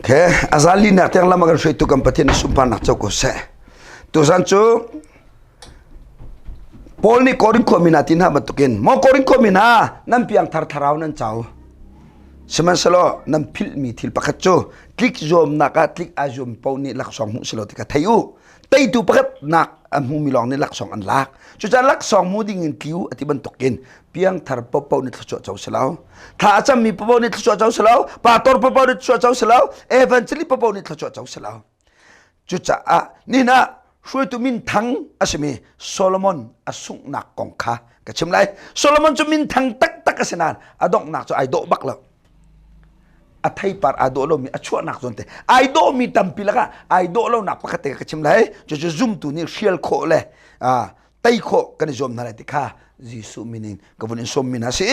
Okay, a zalinak tiang lam a kan hruaitu kan Pathian sunparnak co ko seh. Tuzan cu Paul nih Korin khuami hna ti hna bantukin maw Korin khuami hna nan piangthar thlarau nan co. Sihmanhsehlaw nan philhmi thil pakhat cu tlik zuamnak ah tlik ai zuam paoh nih laksawng hmuh si lo ti kha thei u. Teitu pakhat nak a hmumi lawng nih laksawng an lak. Cucaah laksawng hmu ding in tliu a ti bantukin piangthar paohpaoh nih thluachuah co si lo. Thla a cammi paohpaoh nih thluachuah co si lo. Pastor paohpaoh nih thluachuah co si lo. Evangelist paohpaoh nih thluachuah co si lo. Cucaah nihin ah hruaitu minthang a simi Solomon a sunghnak kong kha ka chim lai. Solomon cu minthang taktak a si nain a donghnak cu ai dawh bak lo. A theipar aa dawh lomi a chuahnak zawn te ai dawhmi tampi lakah ai dawh lonak pakhat te ka chim lai. Cucu zumtu nih hrial khawh le tei khawh kan i zuam hna lai ti kha Jesuh min in ka vun in sawmmi hna si.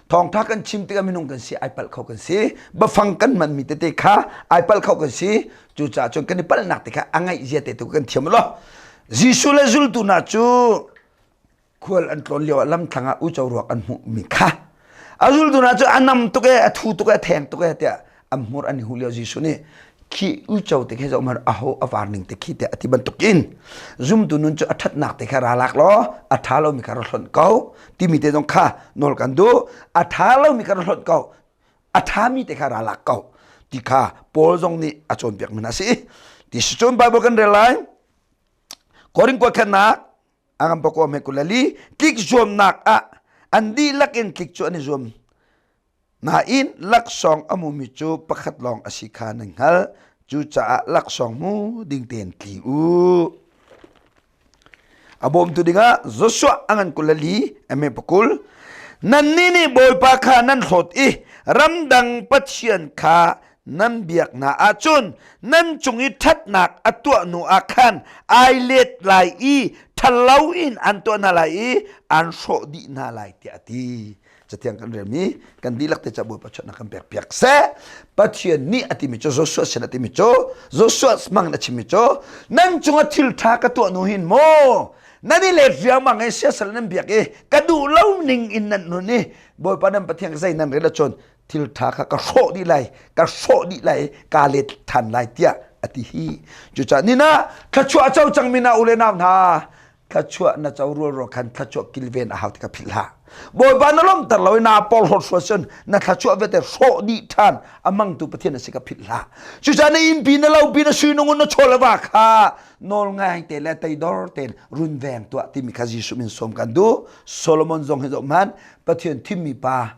Thawngtha kan chim tikah minung kan si ai palh kho kan si. Bafang kan hmanmi tete kha ai palh kho kan si. Cucaah cun kan i palhnak te kha a ngaih zia te tu kan thiam lo. Jesuh le zultu hna cu khual an tlawn lio ah lamthlang ah uco ruak an hmuhmi kha a zultu hna cu a nam tuk e a thu tuk e a theng tuk e tiah an hmur an i huh lio Jesuh nih khi uco te khi zoh hmanh aho a var ning te khi tiah a ti bantuk in zumtu nun cu a ṭhatnak te kha ra lak law a ṭha lomi kha ra hlonh ko timi te zong kha nawl kan duh. A ṭha lomi kha ra hlonh ko, a ṭhami te kha ra lak ko ti kha Paul zong nih a cawnpiak mi hna a si. Ti si cun Bible kan rel lai. Korin kua khennak angam pakua me kulali tlik zuamnak ah an dihlak in tlik cu an i zuam Nain laksawng a hmumi cu pakhat lawng a si kha nan hngalh. Cucaah laksawng hmu ding tein tli u. A bawmtu dingah Joshua a ngan 24 ame pakul. Nannih nih Bawipa kha nan hlawt i ramdang pathian kha nan biak hna ahcun nan cung i ṭhatnak a tuah hnu ah khan ai let lai i ṭhalo in an tuah hna lai i an hrawh dih hna lai tiah a ti. Cathiang kan relmi kan dihlak te ca Bawipa chuahnak kan pek piak seh. Pathian nih a timi cu Joshua sin a timi cu Joshua mang na chimmi cu nan cungah thil ṭha ka tuah nu hin maw nan i let riangmang i siasal nan biak i ka duh lo ning in nan nun i Bawipa nan Pathian zei nan rel ahcun thil ṭha kha ka hrawh dih lai, ka hrawh dih lai, kaa let ṭhan lai tiah a ti hi. Cucaah nina thluachuah co cangmi na u le nau hna, thluachuah na co rualrual khan thluachuah kilven a hau ti kha philh hlah. Bawipa na lawmhter lo i naa porhlawt hruat cun na thluachuah vialte hrawh dih ṭhan a mangtu Pathian na si kha philh hlah. Cucaah na innpi na lopi na suinung na chaw le va kha nawl ngai te le teidor tein runveng tuah timi kha Jesuh min sawm kan duh. Solomon zong hi zoh hmanh, Pathian thimmi pa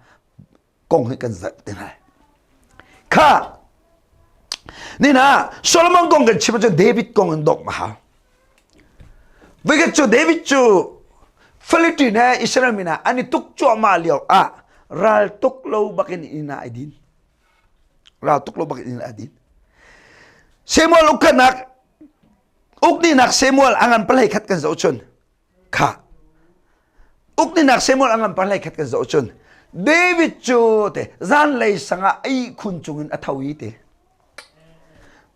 kong hi kan zalh te lai. Kha nina Solomon kong kan chim ahcun David kong in dok ma hau. Voikhat cu David cu Philistine he Israel mi hna an i tuk cuahmah lio ah ral tuk lo bakin inn ah ai din. Ral tuk lo bakin inn ah ai din. Samuel ukhanak ukninak Samuel a ngan palei khat kan zoh cun Kha ukninak Samuel a ngan par khat kan zoh cun David cu te zanlei sangah a ihkhun cungin a tho i te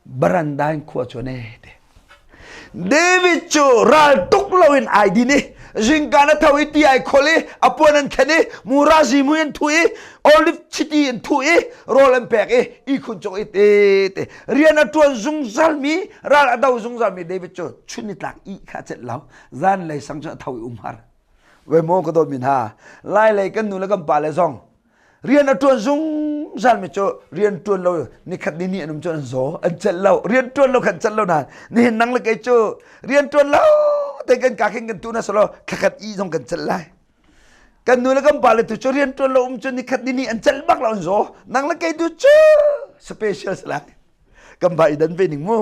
baranda in khua cu ne te David cu ral tuk loin ai din i zingka na tho i ti ai khol i a puan an khen i mura zimu in thu i olive chiti in thu i rawl an pek i ihkhun cung i te te rian a tuan zungzal mi ral a do zungzal mi David cu chun nitlak ih kha celh lo zanlei sang cu a tho i um har ve maw ka dawt mi hna lai lei kan nu le kan pa le zong rian a tuan zungzal mi cu rian tuan lo nikhat ni ni an um cu an zaw an celh lo rian tuan lo khan celh lo na nihin nang le kei cu rian tuan lo te kan ka khin kan tu na solo thlakhat i zong kan celh lai kan nu le kan pa le tu cu rian tuan lo um cu nikhat ni ni an celh bak lo an zaw nang le kei tu cu special lai kan ba i dan ve ning mu.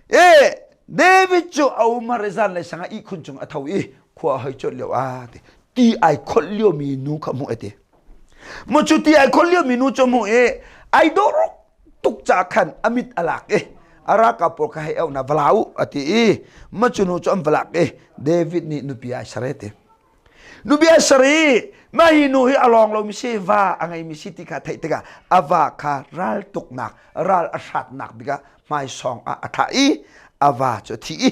E David cu a umar i zan le sanga ihkhun cung a tho i khua hoi chawt lio a ti ti ai kholh lio mi nu kha hmuh ati mu cu ti ai kholh lio mi nu cu hmuh i ai dawh tuk ca khan amit alak i araka pawl kha hei au na valau ati i ma cu nu cu an valak i David nih nupi ai sare ti. Nupi a ser i mah hi nu hi a lawng lomi si, va a ngeimi si ti kha theih tikah a va kha ral tuknak, ral a hratnak bikah hmaisawng ah a thah i a va cu a thi i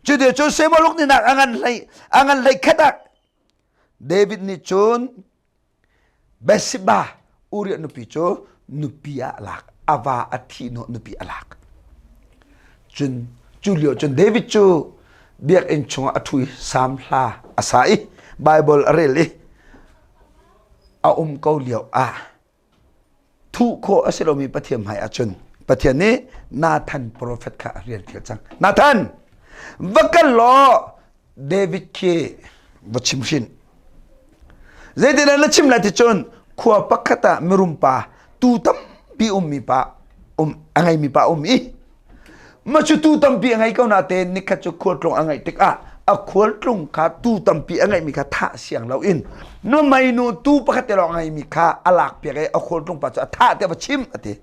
cu ti cun Samuel uk ninak a ngan hlei a ngan hlei khat ah David nih cun Bathsheba Uriah nupi cu nupi ah a lak. A va a thih hnawh nupi a lak. Cun cu lio cun David cu biakinn chungah a ṭhu i Salm hla a sa i Baibal a rel i a um ko lio ah thuh khawh a si lomi Pathian hmai ahcun Pathian nih Nathan profet kha a rian fial cang. Nathan, va kal law David khi va chim hrin. Zeitindah na chim lai ti cun khua pakhat ah mirum pa tu tampi ummi pa um a ngeimi pa um i ma cu tu tampi a ngei ko natein nikhat cu khualtlung a ngeih tikah a khualtlung kha tu tampi a ngeihmi kha thah siang loin nuhmei nu tu pakhat te lawng a ngeimi kha a lak piak i a khualtlung pa cu a thah tiah va chim a ti.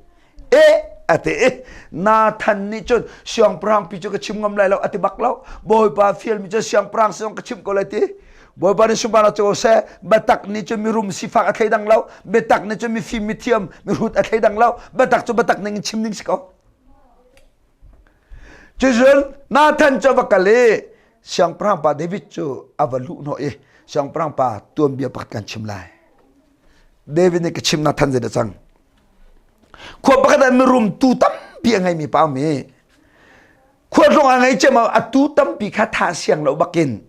E a ti i Nathan nih cun siangpahrang pi cu ka chim ngam lai lo a ti bak lo. Bawipa fialmi cu siangpahrang si zong ka chimh ko lai ti. Bawipa nih sunparnak cu ko seh. Biatak nih cun mirum sifak a thleidang lo. Biatak nih cun mifim mithiam mihrut a thleidang lo. Biatak cu biatak ning in chim ding si ko. Cucun Nathan cu a va kal i siangpahrang pa David cu a va luh hnawh i siangpahrang pa tuanbia pakhat kan chim lai. David nih ka chim Nathan zeidah cang? Khua pakhat ah mirum tu tampi a ngeimi pa um i khua tlung a ngei cem a tu tampi kha thah siang lo bakin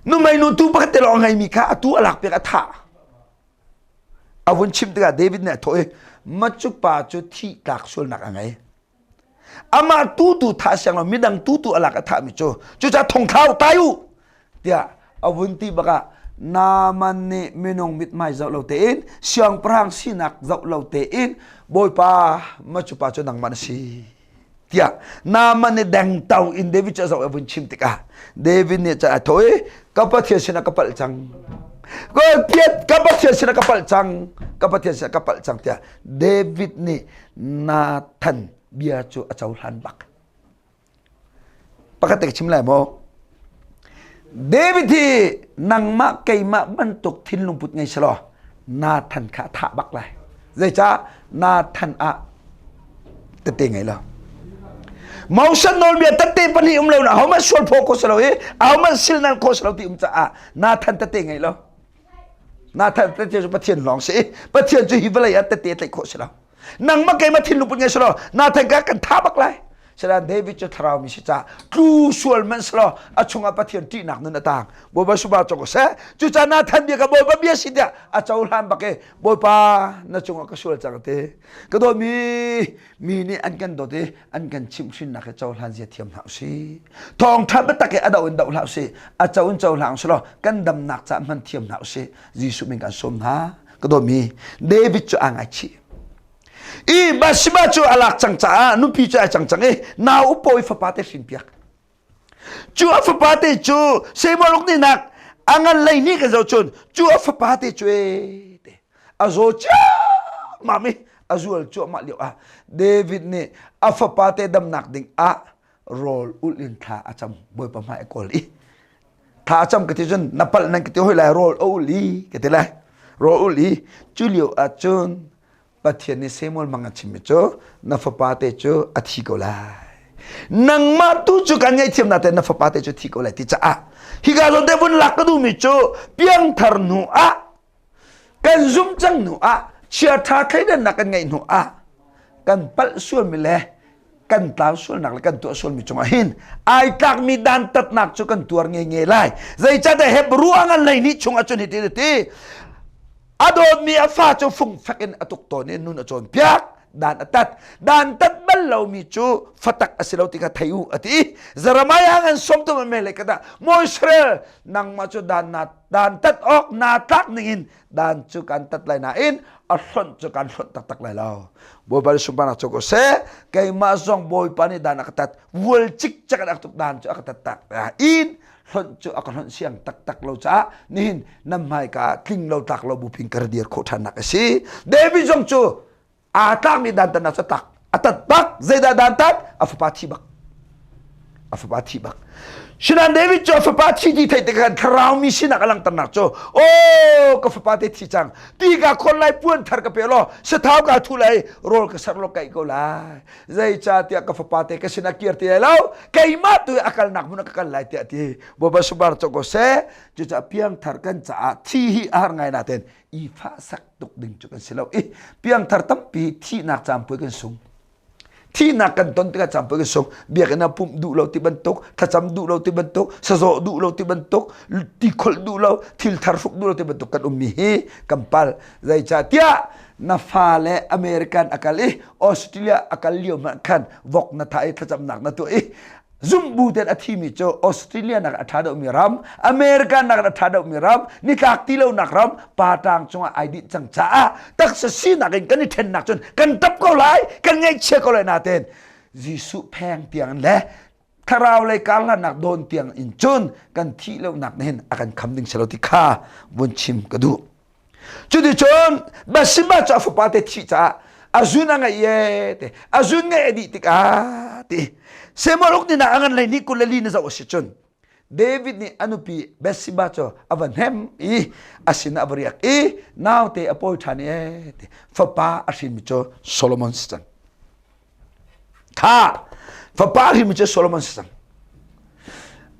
numei nu tu pakhat te lawng a ngeimi kha a tu a lak piak a thah. A vun chim tikah David nih a thawh i macu pa cu thih tlak sualnak a ngei. Amah tutu thah siang lo midang tutu a lak a thahmi cu cucaah thongthlau tai u tiah a vun ti bakah Naaman nih minung mithmai zoh lo tein siangpahrang sinak zoh lo tein Bawipa macu pa cu nangmah na si tiah Naaman nih dengtao in David cu a zoh a vun chim tikah David nih cun a thawh i ka Pathian sinah ka palh cang ka Pathian sinah ka palh cang ka Pathian sinah ka palh cang tiah David nih Nathan bia cu a cohlan bak. Pakhat te ka chim lai maw? David hi nangmah keimah bantuk thinlung put ngei selaw Nathan kha a thah bak lai. Zeicah Nathan ah tette ngei lo. Moses nawlbia tette pahnih um lo na ahohmanh sual phaw kho si lo i ahohmanh silnal kho si lo ti um caah Nathan tette ngei lo. Nathan tette cu Pathian lawng si i Pathian cu hi vawlei ah tette tlaih khawh si lo. Nangmah keimah thinlung put ngei selaw Nathan ka kan tha bak lai. Sedan David cu thlarau mi si ca tlu sual man selaw a chungah Pathian ṭihnak nun a tang. Bawipa suba cawk seh. Cucaah Nathan bia ka Bawipa bia si tiah a cohlan bak i Bawipa na cungah ka sual cang ti. Ka dawtmi mi nih an kan dawt i an kan chimhhrinnak hi cohlan zia thiam hlah usih. Thawngṭha biatak i a do in do hlah usih. A co in cohlang selaw kan damnak caah hman thiam hlah usih. Jesuh min kan sawm hna. Ka dawtmi David cu aa ngaichih. I Bathsheba cu a lak cang caah nupi cu ai cang cang i nau upawi fapa te hrin piak. Cu a fapa te cu Samuel uk nih a ngan lei ni kan zoh cun cu a fapa te cu e te a zaw ciammam i a zual cuahmah lio ah David nih a fapa te damnak ding ah rawl ulh in thla a cam Bawipa hmai a kawl i thla a cam ka ti cun na palh nan ka ti hoi lai rawl a ulh i ka ti lai rawl ulh i cu lio ah cun Pathian nih Samuel mang a chimmi cu na fapa te cu a thi ko lai nangmah tu cu kan ngaihthiam na te na fapa te cu thi ko lai ti caah hika zawn te vun lak ka duhmi cu piangthar hnu ah kan zum cang hnu ah chiaṭha thleidannak kan ngeih hnu ah kan palh sualmi le kan tlau sualnak le kan tuah sualmi cungah hin ai tlakmi dantatnak cu kan tuar nge nge lai zeicahtiah Hebrew a ngan lei nih chung ahcun hiti ti a dawtmi a fa cu fungfek in a tuk tawn i nun a cawnpiak dan a tat dan tat bal lomi cu fatak a si lo ti kha thei u a ti Jeremiah ngan som tu me le kata Maw Israel nangmah cu dan na dan tat awk naa tlak ningin dan cu kan tat lai nain a hlonh cu kan hlonh taktak lai lo bawipa nih sunparnak cu ko seh keimah zong bawipa nih dan a ka tat vual cikcek in a ka tuk dan cu a ka tat tak in hlonh cu a ka hlonh siang taktak lo caah nihin nan hmaika tling lo tlak lo bupin ka dir khawh ṭhannak a si David zong cu aa tlakmi dantatnak cu tak a tat bak zeidah dantat a fapa thi bak. A fapa thi bak. Sinan David cu a fapa thi ti theih tikah thlarau mi sinak a langhternak cu aw ka fapa te thi cang ti ka khon lai puan thar ka pe law sathau ka thu lai rawl ka ser law kaih ko lai zeicahtiah ka fapa te ka sinah kir ti lai lo keimah tu a kalnak hmun ah ka kal lai tiah ti Bawipa subar co ko seh cucaah piangthar kan caah thi hi a har ngai natein i fahsak tuk ding cu kan si lo i piangthar tampi thihnak caan puai kan sung Thihnak kan ton tikah caan kan sung. Biakinn ah pumh duh lo ti bantuk, thlacam duh lo ti bantuk, sazawh duh lo ti bantuk, tikholh duh lo, thil thar hruk duh lo ti bantuk kan ummi hi kan pal. Zeicahtiah na fale American a kal i Australia a kal lio hmanh khan vok na thah i thlacamnak na tuah i zumhbu ten a thimi cu Australia nak a ṭha deuhmi ram, America nak a ṭha deuhmi ram, nitlak ti lonak ram, pa ṭang cungah ai dinh cang caah taksa sinak in kan i ṭhennak cun kan ṭap ko lai, kan ngaihchia ko lai natein Jesuh pheng tiang le thlarau lei karhlannak dawn tiang in cun kan thih lonak nih hin a kan kham ding si lo ti kha vun chim ka duh. Cuticun Bathsheba cu a fapa te thih caah a zun a ngeih e te a zun ngeih a dih tikah ti Samuel uk ni a ngan lei ni 24 na zoh a si cun David nih a nupi Bathsheba cu a va hnem i a sin a va riak i naute a pawi ṭhan e ti fapa a hrinmi cu Solomon si cang. Kha fapa hrim cu Solomon si cang.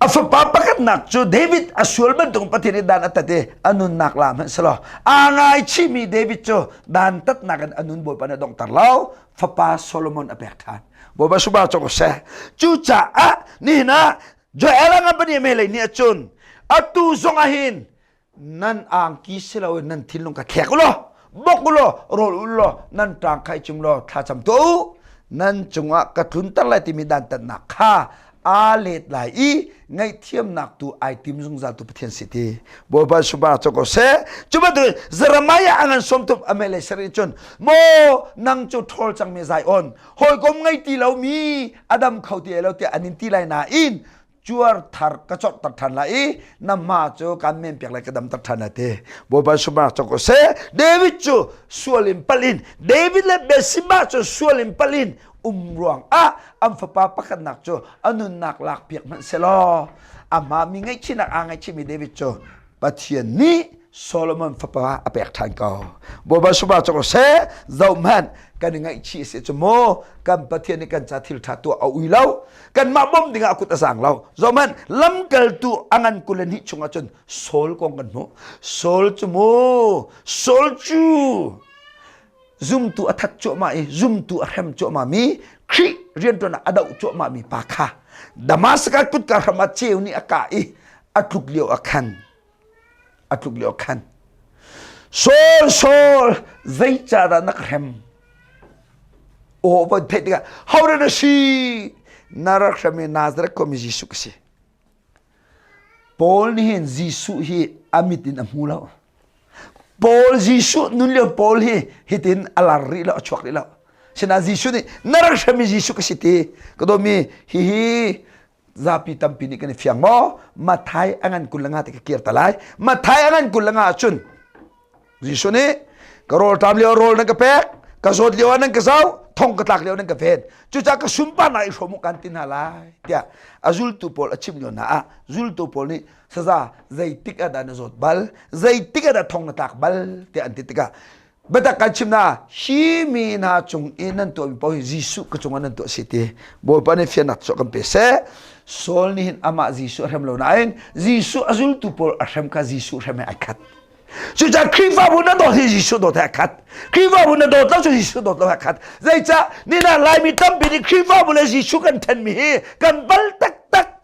A fapa pakhatnak cu David a sual bantuk Pathian nih dan a tat i a nunnak la hmanh selaw aa ngaichihmi David cu dan tatnak in a nun Bawipa nih a donghter lo fapa Solomon a pek ṭhan. Bawipa suba cu seh. Cucaah nihin ah Joel a ngan bani me lei nih cun atu zong ah hin nan angki si loin nan thinlung kha thlek u law bok u law rawl ul law nan ṭang kha i cum law thlacam tuah u nan cungah ka tlunter lai timi dantatnak kha aa let lai i ngaihthiamnak tu ai tim zungzal tu Pathian si ti Bawipa subar cu ko seh cu bantukin Jeremiah a ngan sawmtum a mele sari cun maw nang cu ṭhawl cangmi Zion hawikom ngei ti lomi a dam kho ti lo tiah an in ti lai nain cuar thar ka corhter ṭhan lai i na hma cu kan men piak lai ka damter ṭhan lai ti Bawipa sumar cawk ko seh David cu sual in palh in David le Bathsheba cu sual in palh in um ruang ah an fapa pakhatnak cu a nunnak lak piak hmanh selaw amah mi ngaihchihnak aa ngaihchihmi David cu Pathian nih Solomon fapa a pek ṭhan ko. Bawipa sumar cawk seh zohhmanh kan i ngaihchih si cu mu kan Pathian nih kan ca thil ṭha tuah a ui lo kanmah bawmh dingah a kut a zaang lo zohhmanh lamkaltu a ngan 22 chungah cun Saul kong kan hmuh Saul cu mu Saul cu zumtu a that cuahmah i zumtu a hrem cuahmah mi Khrih rianṭuan ah a doh cuahmah mi pa kha Damascus kutka hram ah ceu nih a kah i a tluk lio ah khan a tluk lio ah khan Saul Saul zeicahdah na ka hrem aw van theih tikah hodah na si na rak hrem i Nazareth khuami Jesuh ka si Paul nih hin Jesuh hi a mit in a hmu lo Paul Jesuh nun lio Paul hi hitin a lar rih lo a chuak rih lo sinain Jesuh nih na rak hrem i Jesuh ka si ti ka dawmi hihi zapi tampi nih kan i fiang maw Mathai a ngan 25 te ka kir ta lai Mathai a ngan 25 ahcun Jesuh nih ka rawl ṭam lio rawl nan ka pek ka zawt lio ah nan ka zoh thong ka tlak lio nan ka ven cucaah ka sunparnak i hrawm u kan ti hna lai tiah a zultu pawl a chimh lio hna ah zultu pawl nih saza zeitik ah dah na zawt bal zeitik ah dah thong na tlak bal tiah an ti tikah biatak kan chim na hi mi hna cung i nan tuahmi paoh hi Jesuh ka cungah nan tuah si ti Bawipa nih fiannak cu kan pe seh Saul nih hin amah Jesuh a hrem lo nain Jesuh a zultu pawl a hrem kha Jesuh hrem he ai khat Cucaah Khrihfabu na dawt hi Jesuh dawt he a khat. Khrihfabu na dawt lo cu Jesuh dawt lo he a khat. Zeicah nina Laimi tampi nih Khrihfabu le Jesuh kan ṭhenmi hi kan bal taktak.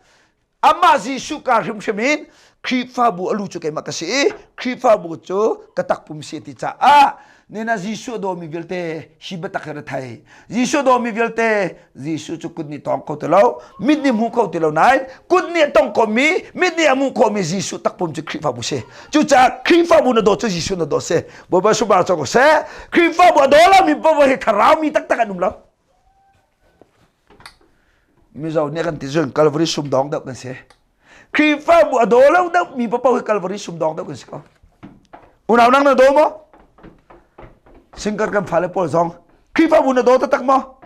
Amah Jesuh ka hrimhrim in Khrihfabu a lu cu keimah ka si i Khrihfabu cu ka takpum si ti caah nina Jesuh a dawmi vialte hi biatak hi ra thei. Jesuh dawmi vialte Jesuh cu kut nih tawng kho ti lo, mit nih hmu kho ti lo nain kut nih a tong khomi, mit nih a hmuh khomi Jesuh takpum cu Khrihfabu si. Cucaah Khrihfabu na dawt cu Jesuh na dawt si. Bawipa subar cang ko seh. Khrihfabu a daw lomi paoh hi thlarau mi taktak an um lo. Mizo nih kan ti cun Calvary sumdawng deuh kan si. Khrihfabu a daw lo deuh mi paoh hi Calvary sumdawng deuh kan si ko. Unau nang na daw maw? Singkar kan fale pawl zong Khrihfabu na daw taktak maw?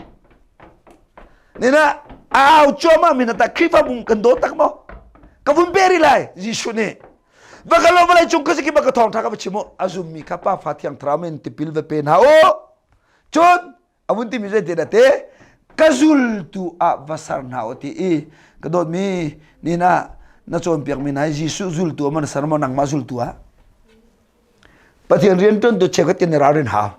Nina. Au cuahmah mi na ta Khrihfabu kan daw tak maw? Ka vun pe rih lai Jesuh nih. Va kal lo vawlei cung khuaziki ba ka thawngṭha ka va chim u. A zummi kha Pa Fa Thiang Thlarau min tipil va pe hna u. Cun a vun timi zeitin a te ka zultu ah va ser hna u ti i ka dawtmi nina na cawnpiakmi hna hi Jesuh zultu ah maw na ser maw nangmah zultu ah Pathian rianṭuantu cheukhat kan i ralrin hau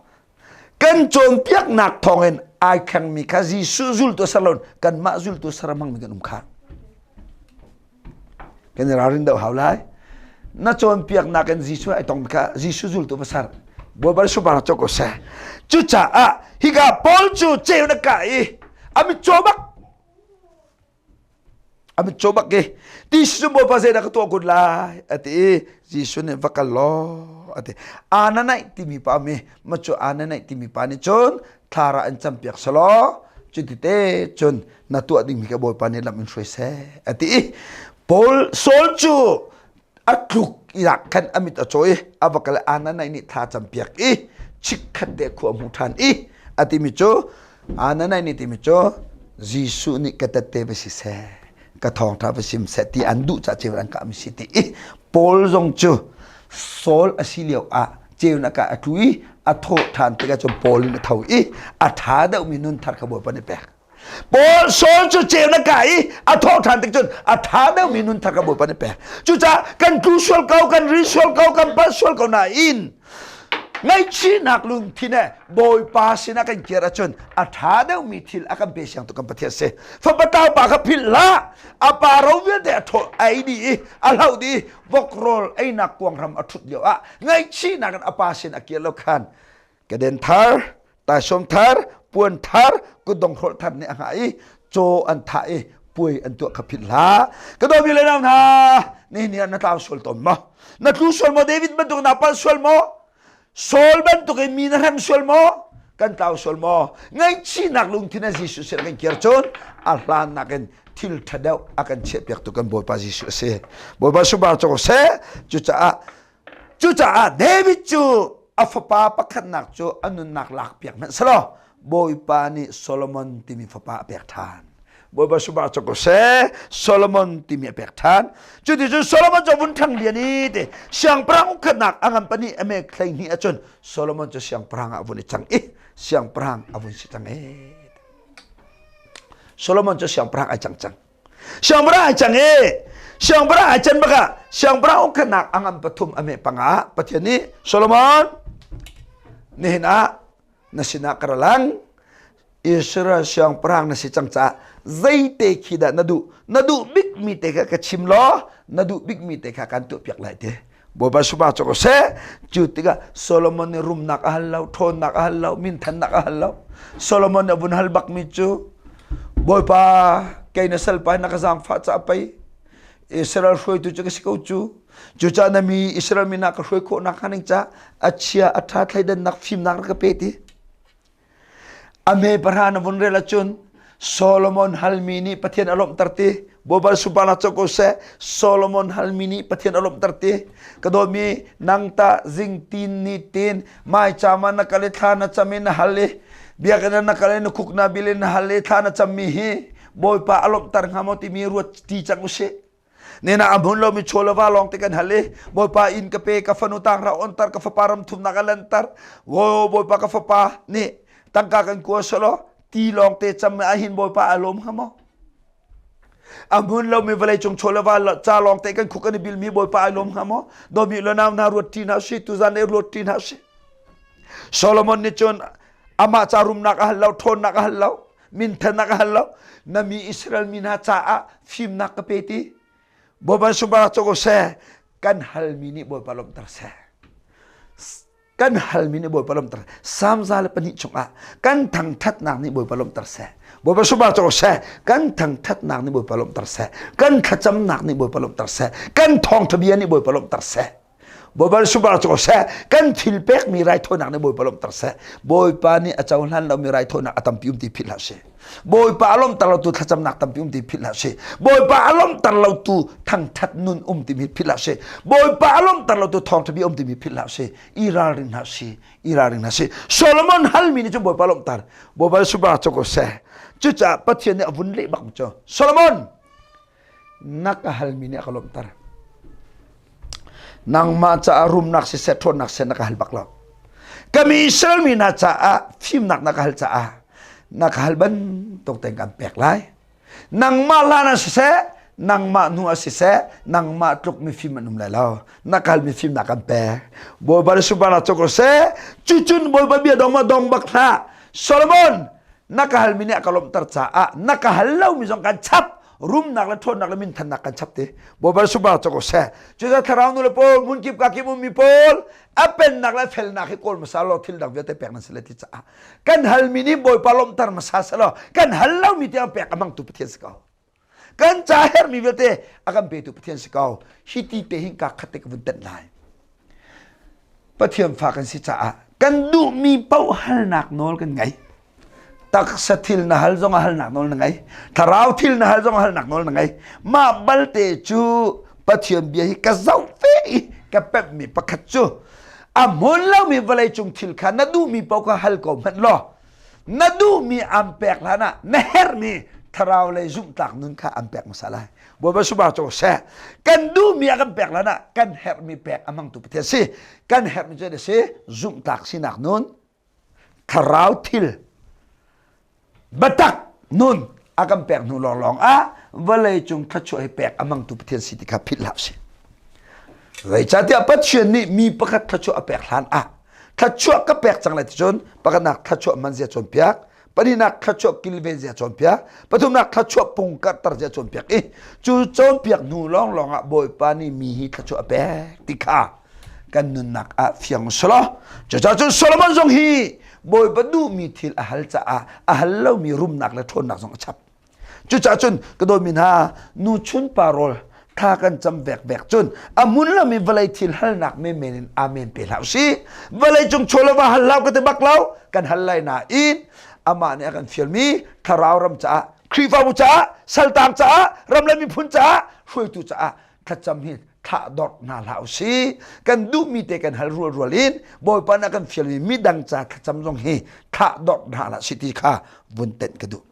kan cawnpiaknak thawngin ai thlengmi kha Jesuh zultu ser lo kanmah zultu ser a hmangmi kan um kha Kan i ralrin deuh hau lai. Na cawnpiaknak in Jesuh ai tong kha Jesuh zultu va ser. Bawipa super cawk ko seh. Cucaah hika Paul cu ceu na kah i a mit caw bak a mit caw bak i ti cu Bawipa zeidah ka tuah kun lai a ti i Jesuh nih va kal law a ti. Ananaih timi pa mi ma cu Ananaih timi pa nih cun thlara an campiak selaw cuti te cun na tuah dingmi ka Bawipa nih lam in hruai seh a ti i Paul Saul cu a tluk iak khan a mit a caw i a va kal Ananai nih thla campiak i chikkhat te khua hmu ṭhan i a timi cu Ananai nih timi cu Jesuh nih ka tette va si seh ka thawngṭha va sim seh ti an duh caah ceu an kah mi si ti i Paul zong cu Saul a si lio ah ceunak ah a tlu i a thawh ṭhan tikah cun Paul in a tho i a ṭha deuhmi nun thar kha Bawipa nih pek. Paul Saul cu ceu na kai i a thawh ṭhan tik cun a ṭha deuhmi nun thar ka Bawipa nih pek. Cucaah kan tlu sual ko, kan ri sual ko, kan palh sual ko nain ngaihchihnak lungthin he Bawipa sinah kan kir ahcun a ṭha deuhmi thil a kan pe siang tu kan Pathian si. Fapa tau pa kha philh hlah. A pa ro vialte a thaw ei dih i a hloh dih i vok rawl einak kuanghram a ṭhut lio ah ngaihchihnak in a pa sin a kir lo khan Keden thar, taisawm thar, puan thar, kutdong hrolh thar nih a hngah i caw an thah i puai an tuah kha philh hlah. Ka dawmi le nau hna, nihin ni ah na tlau sual tawn maw? Na tlu sual maw? David bantuk na palh sual maw? Saul bantuk in mi na hrem sual maw? Kan tlau sual maw? Ngaihchihnak lungthin a Jesuh sin kan kir cun a hlannak in thil ṭha deuh a kan chiahpiaktu kan Bawipa Jesuh a si. Bawipa subar cawk seh. Cucaah Cucaah David cu a fapa pakhatnak cu a nunnak lakpiak hmanh selaw Bawipa nih Solomon timi fapa a pek ṭhan. Bawipa subah cu ko seh Solomon timi a pek ṭhan. Cuticun Solomon cu a vun ṭhang lian i ti siangpahrang ukhatnak a ngan pahnih a mek 12 ahcun Solomon cu siangpahrang ah a vun i cang i siangpahrang a vun si cang e. Solomon cu siangpahrang ai cang cang. Siangpahrang ai cang i siangpahrang ai can bakah siangpahrang ukhatnak a ngan pathum a meh panga Pathian nih Solomon nihin ah na sinah ka ra lang Israel siangpahrang na si cang caah zeite khi dah na duh na duh bikmi te kha ka chim law na duh bikmi te kha kan tuahpiak lai te Bawipa supa cu ko seh cu tikah Solomon nih rumnak a hal lo ṭhawnnak a hal lo minthannak a hal lo Solomon nih a vun hal bakmi cu Bawipa kei na salpa na ka zaangfah caah pei Israel hruaitu cu ka si ko cu cucaah na mi Israel mi hna ka hruai khawh nak hnga ning ca a chia a ṭha thleidannak fimnak rak ka pe ti A hme pahra na vun rel ahcun Solomon halmi nih Pathian a lawmhter ti. Bawipa subana co ko seh. Solomon halmi nih Pathian a lawmhter ti. Ka dawtmi nang ta zing tin ni tin mai chama na kal i thla na cam i na hal i biakinn na kal i na khuk na bil in na hal i thla na cammi hi Bawipa a lawmhter hnga maw timi ruat ti cang usih. Nena a hmun lomi chaw le va lawng te kan hal i Bawipa inn ka pe ka fanu tanghra ontar ka fapa ram thumnak a lantar wo Bawipa ka fapa nih tangka kan kua selaw ti lawng te cam ah hin Bawipa a lawm hnga maw a hmun lomi vawlei cung chaw le va ca lawng te kan khuk kan i bilmi Bawipa ai lawm hnga maw dawmi le nau hna ruat ṭi hna si tuzan ei ruat ṭi hna si Solomon nih cun amah ca rumnak a hal lo ṭhawnnak a hal lo minthannak a hal lo na mi Israel mi hna caah fimnak ka pe ti Bawipa subara co ko seh kan halmi nih Bawipa lawmhter seh kan halmi nih Bawipa lawmhter Psalm 102 chungah kan thangthatnak nih Bawipa lawmhter seh Bawipa subara co ko seh kan thangthatnak nih Bawipa lawmhter seh kan thlacamnak nih Bawipa lawmhter seh kan thawngtha bia nih Bawipa lawmhter seh Bawipa subara cu seh kan thil pekmi raithawinak nih Bawipa lawmhter seh Bawipa nih a cohlan lomi raithawinak a tampi um ti philh hlah sih Bawipa a lawmhter lotu thlacamnak tampi um ti philh hlah sih Bawipa a lawmhter lotu thangthat nun um timi philh hlah sih Bawipa a lawmhter lotu thawngtha bia um timi philh hlah sih i ralring hlah sih i ralring hlah sih Solomon halmi nih cun Bawipa lawmhter Bawipa subara cu ko seh. Cucaah Pathian nih a vun leh bak cu Solomon na ka halmi nih a ka lawmhter. Nangmah caah rumnak siseh ṭhawnnak siseh na ka hal bak lo. Ka mi Israel mi hna caah fimnak na ka hal caah na ka hal bantuk tein kan pek lai. Nangmah hlan ah siseh, nangmah hnu ah siseh, nangmah tluk mifim an um lai lo. Na ka halmi fimnak kan pek. Bawipa le sunparnak cu ko seh. Cucun Bawipa bia dong ma dong bak hlah. Solomon, na ka halmi nih a ka lawmhter caah na ka hal lomi zong kan chap rumnak le ṭhawnnak le minthannak kan chap ti. Bawipa le sunparnak cu ko seh. Cucaah thlarau nu le pawl, hmunkip kakip ummi pawl, a pennak le felnak hi kawl hmasa law thil dang vialte pek nan si lai ti caah kan halmi nih Bawipa lawmhter hmasa selaw kan hal lomi tiang pek a hmangtu Pathian si ko. Kan ca herhmi vialte a kan petu Pathian si ko. Hi ti te hin ka khat te ka vun tenh lai. Pathian fa kan si caah kan duhmi paoh halnak nawl kan ngei. Taksa thil na hal zong ah halnak nawl na ngei. Thlarau thil na hal zong ah halnak nawl na ngei. Mah balte cu Pathian bia hi ka zoh ve i ka pemhmi pakhat cu a hmun lomi vawlei cung thil kha na duhmi paoh kha hal ko hmanh law na duhmi aan pek hlan ah na herhmi thlarau lei zumhtlak nun kha an pek hmasa lai. Bawipa subah cu seh. Kan duhmi a kan pek hlan ah kan herhmi pek a hmangtu Pathian si. Kan herhmi cu a si zumhtlak sinak nun thlarau thil biatak nun a kan pek hnu lawnglawng ah vawlei cung thluachuah hi pek a hmangtu Pathian si ti kha philh hlah usih. Zeicahtiah Pathian nih mi pakhat thluachuah a pek hlan ah thluachuah ka pek cang lai ti cun pakhatnak thluachuah man zia cawnpiak pahnihnak thluachuah kilven zia cawnpiak pathumnak thluachuah pung karhter zia cawnpiak i cu cawnpiak hnu lawnglawng ah Bawipa nih mi hi thluachuah a pek ti kha kan nunnak ah fiang selaw cucaah cun Solomon zong hi Bawipa duhmi thil a hal caah a hal lomi rumnak le ṭhawnnak zong a chap cucaah cun ka dawtmi hna nu chun pa rawl thla kan cam vekvek cun a hmun lomi vawlei thil halnak menmen in amen pe hlah usih vawlei cung chaw le va hal hlah ka ti bak lo kan hal lai nain amah nih a kan fialmi thlarau ram caah Khrihfabu caah saltang caah ram le miphun caah hruaitu caah thlacam hi thlah dawrh hna hlah usih kan duhmi te kan hal rual rual in Bawipa nih a kan fialmi midang ca thlacam zong hi thlah dawrh hna hlah si ti kha vun tenh ka duh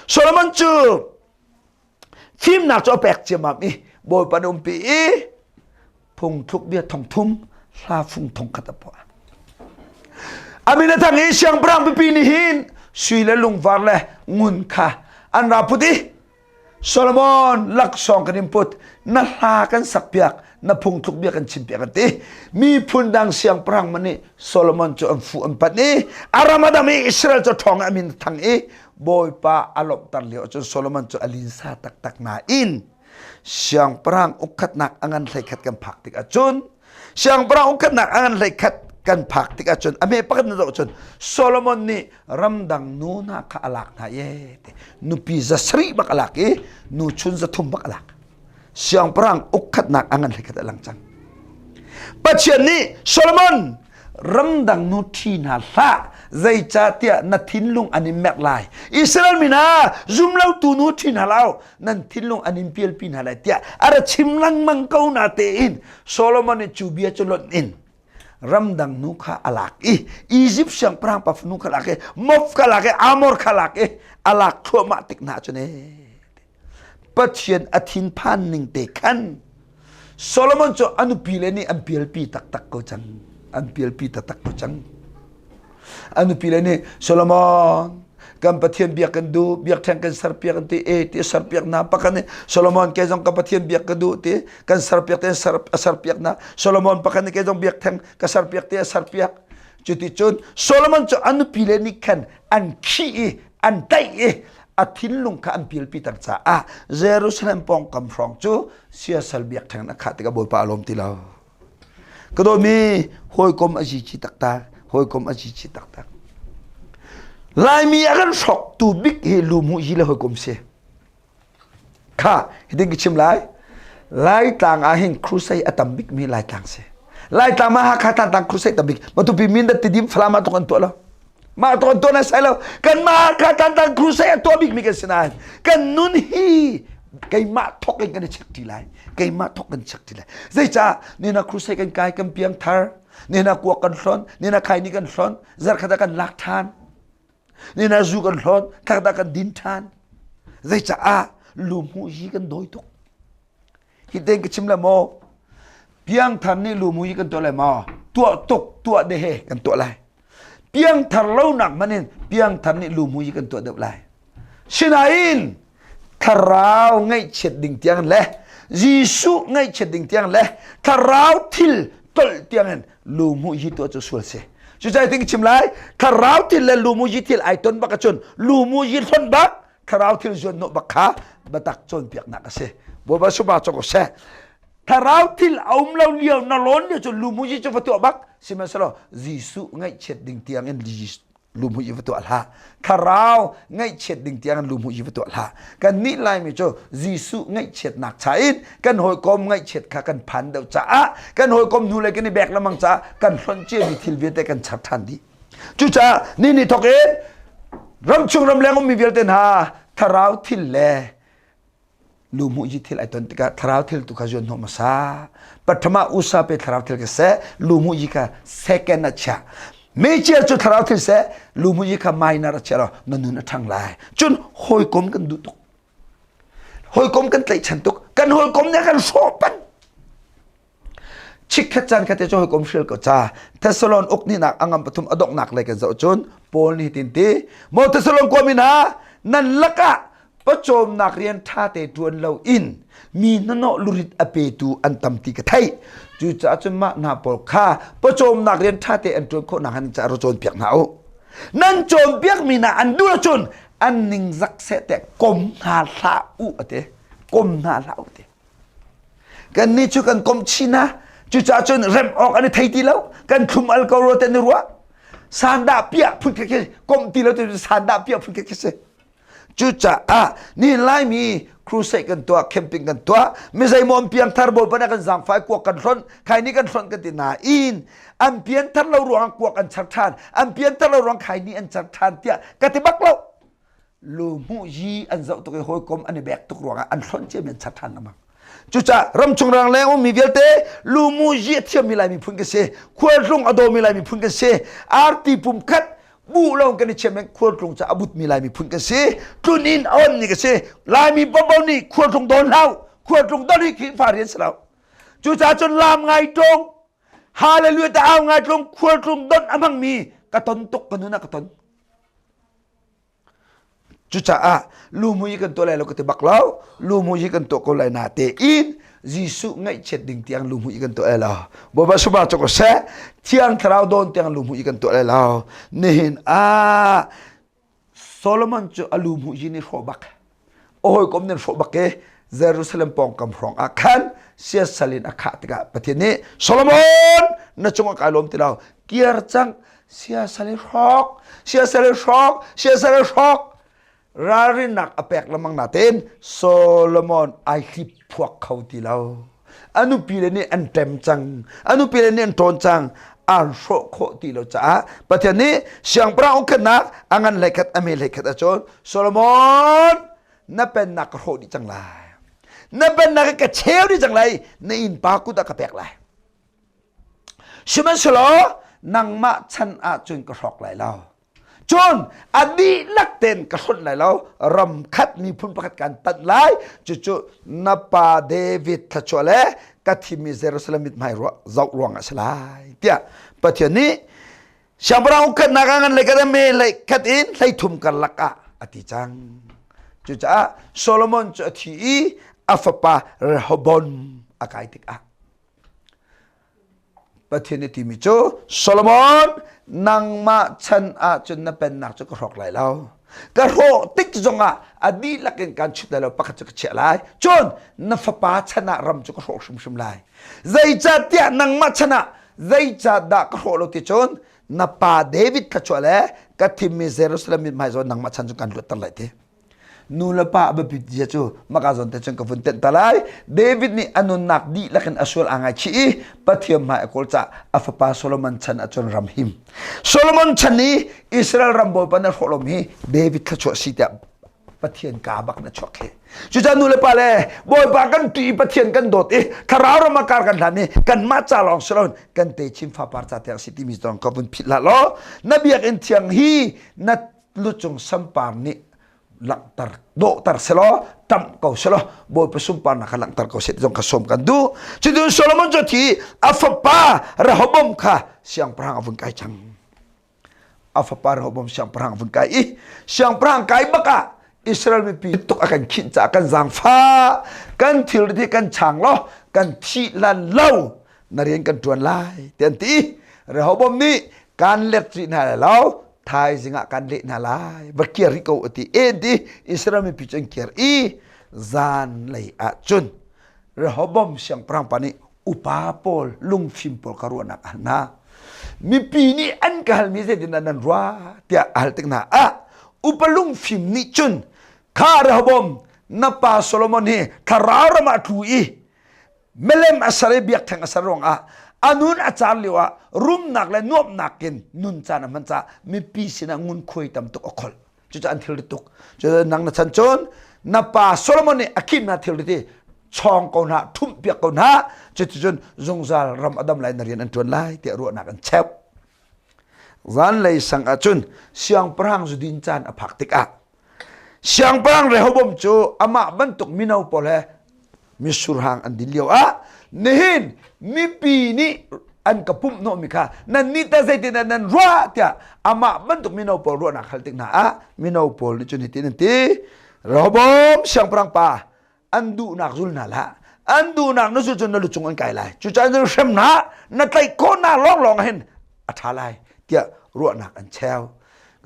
Solomon cu fimnak cu a pek ciammam i Bawipa nih umpi i phungthluk bia thong thum hla fung thong khat a phuah amin a thang i siangpahrang pipi nih hin sui le lungvar le ngun kha an ra put i Solomon laksawng kan in put na hla kan sakpiak na phungthluk bia kan chimpiak an ti miphun dang siangpahrang man nih Solomon cu an fu an panh i a ram a dam i Israel cu ṭhawng a min thang i Bawipa a lawmhter lio ahcun Solomon cu a linsa taktak nain siangpahrang ukkhatnak a ngan hleikhat kan phak tik ahcun Siangpahrang ukhatnak a ngan hleikhat kan phak tik ahcun a hme pakhat na zoh cun Solomon nih ramdang nu hna kha a lak hna ye te nupi za sarih bak a lak i nu chun za thum bak a lak siangpahrang ukkhatnak a ngan hleikhat a lang cang Pathian nih Solomon ramdang nu ṭhi hna hlah zeicahtiah na thinlung an in merh lai Israel mi hna zumlotu nu ṭhi hna lo nan thinlung an in pialpi hna lai tiah a ra chim lengmang ko na tein Solomon nih cu bia cu lonh in ramdang nu kha a lak i Egypt siangpahrang pa fanu kha lak i Moab kha lak i Amor kha lak i a lak thluahmah tik hna cun ee Pathian a thinphan ning te khan Solomon cu a nupi le nih an pialpi taktak ko cang an pialpi taktak ko cang A nupi le nih Solomon kan Pathian biak kan duh biakṭheng kan serpiak an ti e ti serpiak na pakhat nih Solomon kei zong ka Pathian biak ka duh ti kan serpiak te a serpiak na Solomon pakhat nih kei zong biakṭheng ka serpiak te a serpiak cuti cun Solomon cu a nupi le nih khan an khih i an tlaih i a thinlung kha an pialpiter caah Jerusalem pawngkam hrawng cu siasal biakṭheng a khah tikah Bawipa a lawm ti lo. Ka dawtmi hawikom a zici taktak, hawikom a zici taktak. Laimi a kan hrawktu bik hi lu yi le hawikom si. Kha, hitin ka chim lai. Laitlang ah hin crusade a tam bik mi Laitlang si. Laitlang ma Hakha Thantlang crusade tam bik. Matupi Mindat Tidim Falam ah tuk an tuah lo. Mah tuan tuan a sai lo. Kan mah Hakha Thantlang crusade a tuah bik mi kan si nain kan nun hi keimah thok in kan i check ti lai. Keimah thok kan check ti lai. Zeicah nina crusade kan kai kan piang thar, nina kuak kan hlon, nina khaini kan hlon, zarkhat ah kan lak than. Ni na zu kan hlawt, thakda kan din ṭhan. Zeicaah lumhu hi kan dawi tuk. Hi ten ka chim le maw? Piangthar nih lumhu hi kan tuah lai maw? Tuah tuk, tuah de he kan tuah lai. Piangthar lo nak man in piangthar nih lumhu hi kan tuah deuh lai. Sinain thlarau ngaihchiat ding tiang le Jesuh ngaihchiat ding tiang le thlarau thil tolh tiang in lumhu hi tuah cu sual si. Cucaah ting chim lai thlarau thil le lumu hi thil ai ton bak ahcun lumu hi hlon bak thlarau thil zuan hnawh bak kha biatak cawnpiaknak a si. Bawipa supa cawk seh. Thlarau thil a um lo lio na lawn lio cu lumu hi cu va tuah bak sihmanhsehlaw Jesuh ngaihchiat ding tiang in lumhu i va tuah hlah. Thlarau ngaihchiat ding tiang lumhu i va tuah hlah. Kan nih Laimi cu Jesuh ngaihchiatnak cha in kan hawikom ngaihchiat kha kan phan deuh caah kan hawikom hnu le kan i bek lamang caah kan hlonh ciami thil vialte kan char ṭhan dih. Cucaah ni ni thok in ramchung ramleng ummi vialte hna thlarau thil le Luhmuh hi thil ai ton tikah thlarau thil tu kha zuan hnawh hmasa. Pathama usa pe thlarau thil ka seh, luhmuh hi kha second a chia. Major cu thlarau thil seh, luhmuh hi kha minor a chia lo, na nun a ṭhang lai. Cun hawikom kan duh tuk. Hawikom kan tlaihchan tuk. Kan hawikom nih kan hrawh peng. Chikkhat caan khat te cu hawikom hrial ko ca. Thessalon uk hnihnak a ngam pathum a donghnak lei kan zoh cun Paul nih hitin ti, Maw Thessalon khuami hna, nan lakah pawcawmnak rian ṭha te ṭuan lo in mi hnanawh lurit a petu an tam ti ka theih. Cucaah cun mah hna pawl kha pawcawmnak rian ṭha te an ṭuan khawh nakhnga nan caah ra cawnpiak hna u. Nan cawnpiakmi hna an duh ahcun an ningzak seh tiah kom hna hlah u a ti. Kom hna hlah u ti. Kannih cu kan komh chin ah cucaah cun remh awk an i thei ti lo. Kan thlum al ko rua te an i ruah. Sandah piah phun khi khi komh ti lo tu sandah piah phun khi khi si. Cucaah ni Laimi crusade kan tuah, camping kan tuah, mi zeimaw an piangthar bawipa nih kan zaangfai kuak kan hlonh, khaini kan hlonh kan ti nain an pianthar lo ruangah kuak an char ṭhan, an pianthar lo ruang khaini an char ṭhan tiah ka ti bak lo. Lu hmuh yi an zoh tuk i hawikom an i bek tuk ruangah an hlonh ciami an char ṭhan lengmang. Cucaah ramchung rangleng ummi vialte lu mu yi a thiammi Lai miphun kan si, khualtlung a dawmi Lai miphun kan si, arti pum khat bu lawng kan i chiam in khualtlung ca a butmi Lai miphun kan si, tlun inn a onmi kan si. Laimi bobo nih khualtlung dawn hlah, khualtlung don hi Khrihfa rian si lo. Cucaah cun laam ngai ṭung, hallelujah ta au ngai ṭung, khualtlung don a hmangmi ka ton tuk ka nun ah ka ton. Cucaah lumui kan tuah lai lo ka ti bak lo. Lumui kan tuah ko lai na tein Jesuh ngaihchiat ding tiang lumui kan tuah lai lo. Bawipa suba cu ko seh. Thiang Thlarau dawn tiang lumui kan tuah lai lo. Nihin ah Solomon cu a lumui hi nih hrawh bak. A hawikom nih hrawh bak i Jerusalem pawngkam hrawng ah khan siasal in a khah tikah Pathian nih Solomon na cungah kai lawm ti lo kir cang siasal i hrawk siasal i hrawk siasal i hrawk ralrinnak a pek lengmang natein Solomon ai hlip phuak kho ti lo a nupi le nih an ṭem cang a nupi le nih an ṭawn cang an hrawh khawh ti lo caah Pathian nih siangpahrang ukhennak a ngan hlei khat a me hlei khat ahcun Solomon na pennak ka hrawh dih cang lai na pennak ka cheu dih cang lai na innpa kut ah ka pek lai sihmanhsehlaw nangmah chan ahcun ka hrawk lai lo cun a dihlak tein ka hlonh lai lo ram khat miphun pakhat kan tanh lai cucu na pa David thluachuah le ka thimmi Jerusalem mithmai ruah zoh ruang ah si lai tiah Pathian nih siangpahrang ukhatnak ah ngan lei khat me lei khat in hleithum karlak ah a ti cang cucaah Solomon cu a thi i a fapa Rehoboam a kai tikah Pathian nih timi cu Solomon nangmah chan ahcun na pennak cu ka hrawk lai lo. Ka hrawh tik zongah a dihlak in kan chut lai lo pakhat cu ka chiah lai. Cun na fapa chan ah ram cu ka hrawh hrimhrim lai. Zeicahtiah nangmah chan ah zeicahdah ka hrawh lo ti cun na pa David thluachuah le ka thimmi Jerusalem mithmai zawn nangmah chan cu kan luatter lai ti. Nu le pa a biapit zia cu maka zawn te cun ka vun tenh ta lai. David nih a nunnak dihlak in a sual aa ngaichih i Pathian hmai a kawl caah a fapa Solomon chan ahcun ram him. Solomon chan i Israel ram bawipa na hrawh lomi hi David thluachuah si tiah Pathian kaa bak na chuak hi. Cucaah nu le pa le Bawipa kan ṭih i Pathian kan dawt i thlarau ram ah kar kan hlan i kanmah ca lawng si loin kan techin fapar ca tiang si timi zong ka vun philh hlah law na biakinn thiang hi na. Lucung sampar nih langhter dawhter selaw ṭamh ko selaw Bawipa sunparnak kha langhter ko seh ti zong kha sawm kan duh. Cuticun Solomon cu a thi a fapa Rehoboam kha siangpahrang a vun kai cang. A fapa Rehoboam siangpahrang a vun kai i siangpahrang kai bak ah Israel mipi tuk a kan khinh caah kan zaangfah kan thilrit hi kan chang law kan thih lan lo na rian kan ṭuan lai ti an ti. Rehoboam nih kan let rih hna lai lo thaizing ah kan leh hna lai va kir rih ko a ti en ti Israel mipi cu an kir i zan lei ah cun Rehoboam siangpahrang pa nih upa pawl lungfim pawl ka ruahnak a hal hna mipi nih an ka halmi zeitin dah nan ruah tiah a hal tik hna ah upa lungfim nih cun kha Rehoboam na pa Solomon hi thlarau ram ah tlu i Milem a ser i biakṭheng a ser ruangah a nun a car lio ah rumnak le nuamhnak in nun caan a hman caah mipi sinah ngunkhuai tam tuk a kholh. Cucu an thilri tuk. Cucu nang na chan cun na pa Solomon nih a khimnak thilri ti chawng ko hna, ṭhumh piak ko hna. Cuticun zungzal ram a dam lai na rian an ṭuan lai tiah ruahnak an cheuh. Zanlei sang ahcun siangpahrang zudin caan a phak tikah Siangpahrang Rehoboam cu amah bantuk mino pawl he mitsur hang an din lio ah nihin mipi nih an ka pumh hnawhmi kha nannih tah zeitindah nan ruah tiah amah bantuk mino pawl ruahnak hal tik hna ah mino pawl nih cun hitin an ti Rehoboam siangpahrang pa an duhnak zul hna hlah an duhnak na zul cun na lucung an kai lai cucaah na hrem hna na tlaih khawh hna lawnglawng hin a ṭha lai tiah ruahnak an cheu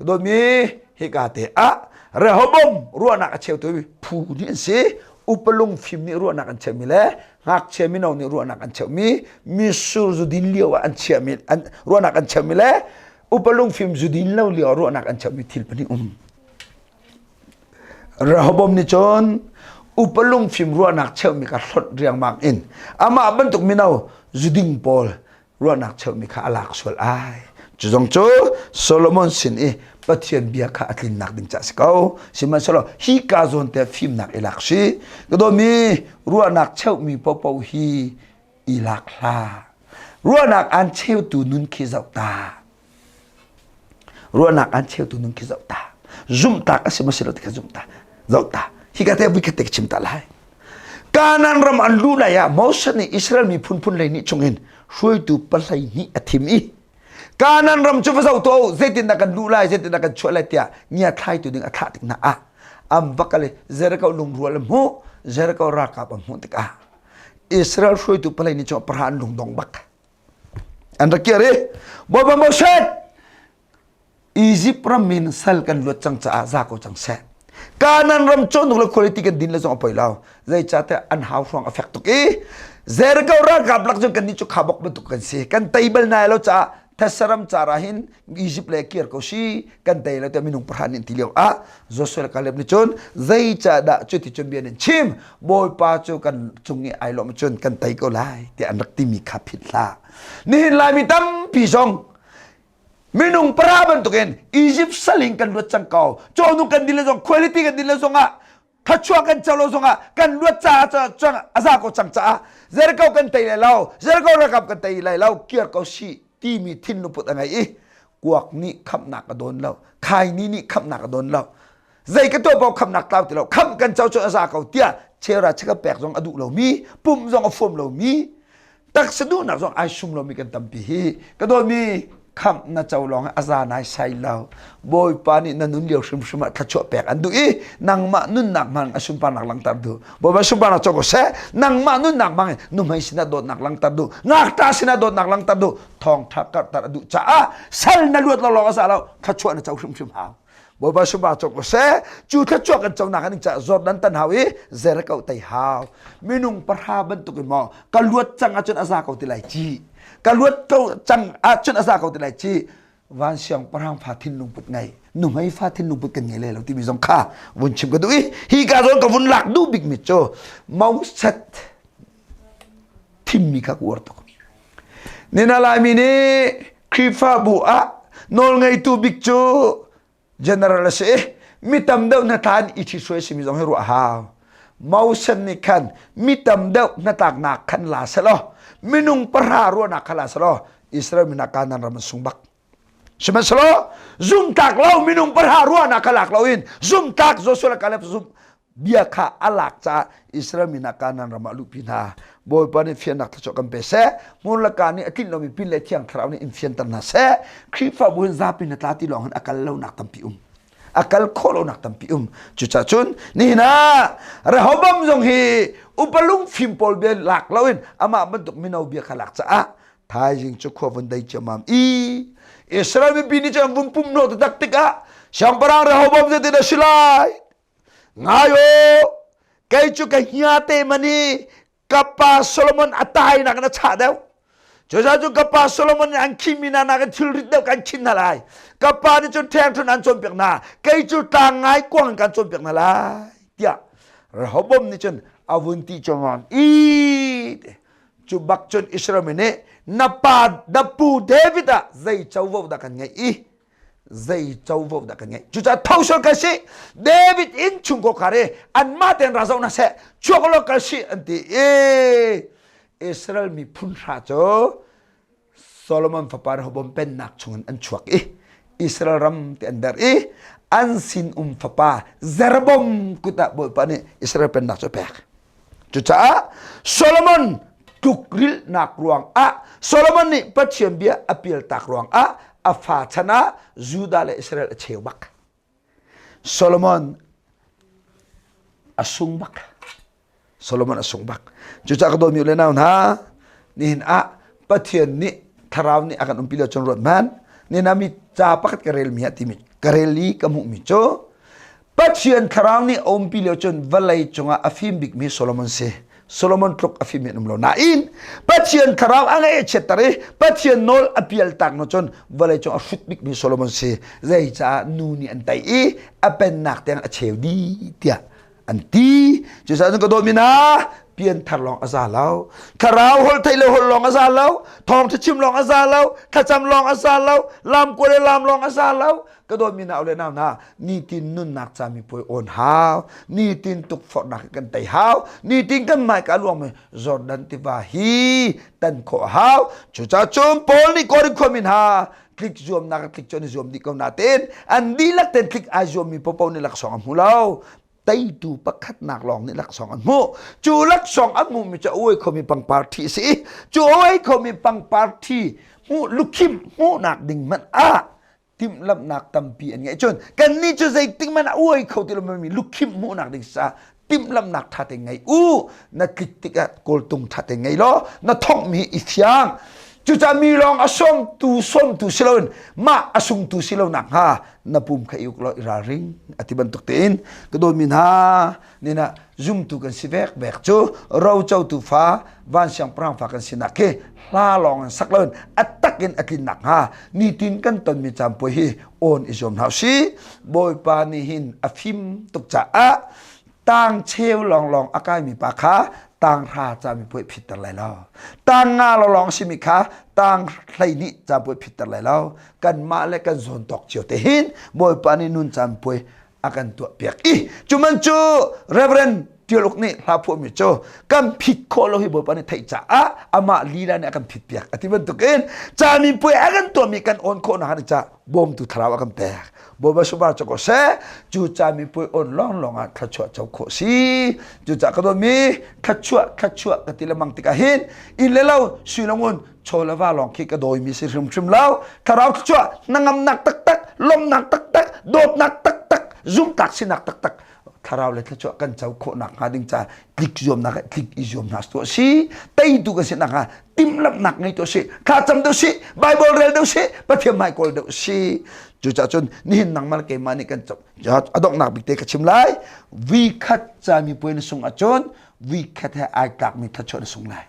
ka dawtmi hika te ah Rehoboam ruahnak a cheutu phu nih an si upalung fim nih ruahnak an cheumi le ngakchia mino nih ruahnak an cheumi misur zudin lio ah an chiahmi an ruahnak an cheumi le upalung fim zudin lo lio ah ruahnak an cheumi thil pahnih um Rehoboam nih cun upa lungfim ruahnak cheuhmi kha hlonh riangmang in amah bantuk mino zuding pawl ruahnak cheuhmi kha a lak sual ai. Cu zong cu Solomon sin i Pathian bia kha a tlinnak ding caah si ko. Sihmanhsehlaw hi ka zawn te fimnak i lak si. Ka dawmi ruahnak cheuhmi paohpaoh hi i lak hlah. Ruahnak aan cheutu nun khi zoh ta. Ruahnak aan cheutu nun khi zoh ta. Zumhtak a si maw si lo ti kha zumh ta. Zoh ta. Hi ka te vui khat te ka chim ta lai. Kanaan ram an luh lai ah Moses nih Israel miphun phun hlei nih chungin hruaitu pahlei hnih a thim i Kanaan ram cu va zoh tuah u zeitindah kan luh lai zeitindah kan chuah lai tiah ngia thlaitu ding a thlah tik hna ah an va kal i Jericho lungrual a hmuh Jericho ralkap a hmuh tikah Israel hruaitu palei nih cun pahra an lungdong bak an rak kir i Bawipa Moses Egypt ram in sal kan luat cang caah za ko cang seh Kanan ram cawhnuk le quality kan din le zong a poi lo zeicahtiah an hau hruang a fek tuk i Jericho ralkap lak cun kannih cu khabok bantuk kan si kan tei bal nai lo caah Thessaram car ah hin Egypt le kir ko si kan tei lo tiah minung pahra nih an ti lio ah Joshua le Caleb nih cun zeicahdah cuti cun bia nan chim Bawipa cu kan cung i ai lawm cun kan tei ko lai tiah an rak timi kha philh hlah nihin Laimi tampi zong minung pahra bantukin Egypt sal in kan luat cang ko cawnu kan din le zong quality kan din le zong ah thluachuah kan co lo zongah kan luat caah cang a za ko cang caah Jericho kan tei lai lo Jericho ralkap kan tei lai lo kir ko si timi thinlungput a ngei i kuak nih khamnak a dawn lo khaini nih khamnak a dawn lo zei ka tuah paoh khamnak tlau ti lo khamh kan co cu a za ko tiah chera cheka pek zong a duh lomi pumh zong a fuam lomi taksa duhnak zong ai sum lomi kan tampi hi ka dawtmi khamh na co lawng a za nai sai lo bawipa nih na nun lio hrimhrim ah thluachuah pek an duh i nangmah nunnak hmang a sunparnak langhter duh bawipa sunparnak co ko seh nangmah nunnak hmang in nuhmei sinah dawtnak langhter duh ngakṭah sinah dawtnak langhter duh thawngṭha karhter a duh caah sal na luat lo lawng a za lo thluachuah na co hrimhrim hau Bawipa sunpar cawk ko seh cu thluachuah kan conak an caah Jordan tan hau i Jericho tei hau minung pahra bantuk in maw ka luat cang ahcun a za ko ti lai ci ka luat ko cang ahcun a za ko ti lai ci van siangpahrang fa thinlung put ngei nuhmei fa thinlung put kan ngei le lo timi zong kha vun chim ka duh i hi ka zawn ka vun lak duh bik mi cu Moses thimmi kha ka uar tuk Nina Laimi nih Khrihfabu ah nawlngeitu bik cu general a si i mi tam deuh hnatla in i ṭhithruai simi zong hi ruah a hau. Moses nih khan mi tam deuh hnatlaknak khan la selaw minung pahra ruahnak kha la selaw Israel mi hna Kanaan ram an sung bak. Sihmanhsehlaw zumtlak lo minung pahra ruahnak kha lak loin zumtlak Joshua le Caleb zum bia kha a lak caah Israel mi hna Kanaan ram ah luhpi hna. Bawipa nih fiannak thluachuah kan pe seh. Hmun le ka nih a tlinh lomi pin le thiang thlarau nih in fianter hna seh. Khrihfabu hin zapi na tla ti lawng hin a kal lonak tampi um. A kal khawh lonak tampi um. Cucaah cun nihin ah Rehoboam zong hi upa lungfim pawl bia lak loin amah bantuk mino bia kha lak caah thaizing cu khua vun dei ciammam i Israel mipi nih cun vun pum hnawh taktak tikah siangpahrang Rehoboam zeitin a si lai ngai o kei cu ka hia te mani ka pa Solomon a tai nak in a chah deuh cucaah cun ka pa Solomon nih an khimmi hna nakin thilrit deuh kan khin hna lai ka pa nih cun ṭhengṭhun an cawnpiak hna kei cu tlang ngai kuang in kan cawnpiak hna lai tiah Rehoboam nih cun a vun ti ciammam i Cu bak cun Israel mi nih na pa na pu David ah zei covo dah kan ngeih i zei covo dah kan ngeih. Cucaah tho sual kal si David inn chungkhar khar i anmah tein ra zoh hna seh chuak law kal si an ti i Israel mi phun hra cu Solomon fapa Rehoboam pennak chungin an chuak i Israel ram ti an der i an sinum fapa Jeroboam kut ah Bawipa nih Israel pennak cu a pek. Cucaah Solomon tlukrilhnak ruangah Solomon nih Pathian bia a pialtak ruangah a fa chan ah Judah le Israel a cheu bak. Solomon a sung bak. Solomon a sung bak. Cucaah ka dawtmi u le nau hna, nihin ah Pathian nih thlarau nih a kan umpi lo cun ruat hmanh. Nihin ah mi ca pakhat ka relmi ah timi ka rel i ka hmuhmi cu Pathian thlarau nih a umpi lio cun vawlei cungah a fim bikmi Solomon si. Solomon tluk a fim an um lo nain Pathian thlarau a ngaih a chiatter i Pathian nawl a pial tak no cun vawlei cung a hrut bikmi Solomon si. Zeicaah nu nih an tei i a pennak tiang a cheu dih tiah an ti. Cucaah cun ka dawtmi hna, pianthar lawng a za lo. Thlarau holh theih le holh lawng a za lo. Thawngṭha chim lawng a za lo. Thlacam lawng a za lo. Lam kual le lam lawng a za lo. Ka dawtmi nau le nau hna, nitin nunnak ca mipuai awn hau. Nitin tukforhnak kan tei hau. Nitin kan hmaika luangmi Jordan tiva hi tan khawh hau. Cucaah cun Paul nih Korin khuami hna tlik zuamnak tlik cu an i zuam dih ko nain an dihlak ten tlik ai zuammi popo nih laksawng an hmu lo teitu pakhatnak lawng nih laksawng an hmuh cu laksawng an hmuhmi cu a uai khomi pangpar ṭhi a si i cu a uai khomi pangpar ṭhi hmuh lukhim hmuhnak ding hmanh ah timhlamhnak tampi an ngeih cun kannih cu zeitik hmanh a uai kho ti lomi lukhim hmuhnak ding sa timhlamhnak ṭha te ngei u na tlik tikah kawltung ṭha te ngei law na thonghmi i fiang cucaah mi lawng a sawmtu sawmtu si loin mah a sungtu si lo nak hnga na pum kha i uk law i ralring a ti bantuk tein ka dawtmi hna nina zumtu kan si vek vek cu rocotu fa van siangpahrang fa kan sinak khi hla lawng in sak loin a tak in a tlin nak hnga nitin kan tonmi caan puai hi awn i zuam hna si bawipa nih hin a fim tuk caah tang cheu lawnglawng a kaimi pa kha tang hra cami puai phitter lai lo tang nga lawng simi kha tang 12 ca puai phitter lai lo kanmah le kan zawn tawk cio te hin bawipa nih nun caan puai a kan tuah piak i cu man cu Reverend Tialuk nih hla phuahmi cu kan phit khawh lo hi Bawipa nih theih caah amah lila nih a kan phit piak a ti bantukin cami puai a kan tuahmi kan awn khawh nak ca bawmtu thlarau a kan pek Bawipa subar cu ko seh cu cami puai awn lawnglawng ah thluachuah co khawh si cu ca ka dawtmi thluachuah thluachuah ka ti lemang tikah hin inn le lo sui le ngun chaw le va lawng khi ka dawimi si hrimhrim lo thlarau thluachuah hnangamnak taktak lawmhnak taktak dawtnak taktak zumtlak sinak taktak thlarau le thluachuah kan co khawh nak hnga ding ca tlik zuamnak ah tlik i zuam hna tuah si teitu kan si nak hnga timhlamhnak ngei tuah si thlacam deuh si bible rel deuh si pathian hmai kawl deuh si cucaah cun nihin nangmah le keimah nih kan a donghnak bik te ka chim lai vi khat ca mi puai na sung ahcun vi khat he ai tlakmi thluachuah na sung lai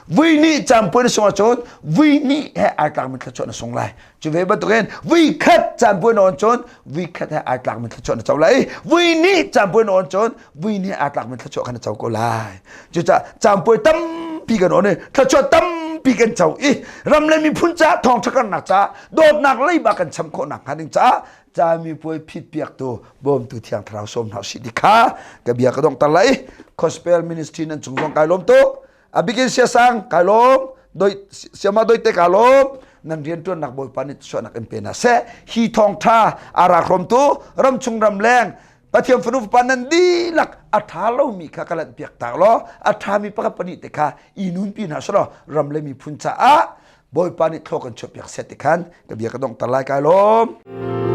Vui nih caanpuai na sung ahcun vui nih he ai tlakmi thluachuah na sung lai. Cu ve bantukin vui khat caanpuai na on cun vui khat he ai tlakmi thluachuah na co lai. Vui nih caanpuai na on cun vui nih ai tlakmi thluachuah kha na co ko lai. Cucaah caanpuai tampi kan on i thluachuah tampi kan co i ram le miphun caah thawngṭha karnak caah dawtnak leiba kan cham khawh nakhnga ding caah camipuai phit piaktu bawmtu thiang thlarau sawm hna usih ti kha ka bia ka donghter lai gospel ministry nan cung zong kai lawm tuk a bikin siasang kai lawm doi siama doi te ka lawm. Nan rianṭuannak Bawipa nih suahnak in pe hna seh. Hi thawngṭha a rak hrawmtu ramchung ramleng Pathian fanu fapa nan dihlak a ṭha lomi kha ka lanhpiak tak law a ṭhami pakhat pahnih te kha i nunpi hna selaw ram le miphun caah Bawipa nih thlaw kan chuahpiak seh ti khan ka bia ka donghter lai kai lawm.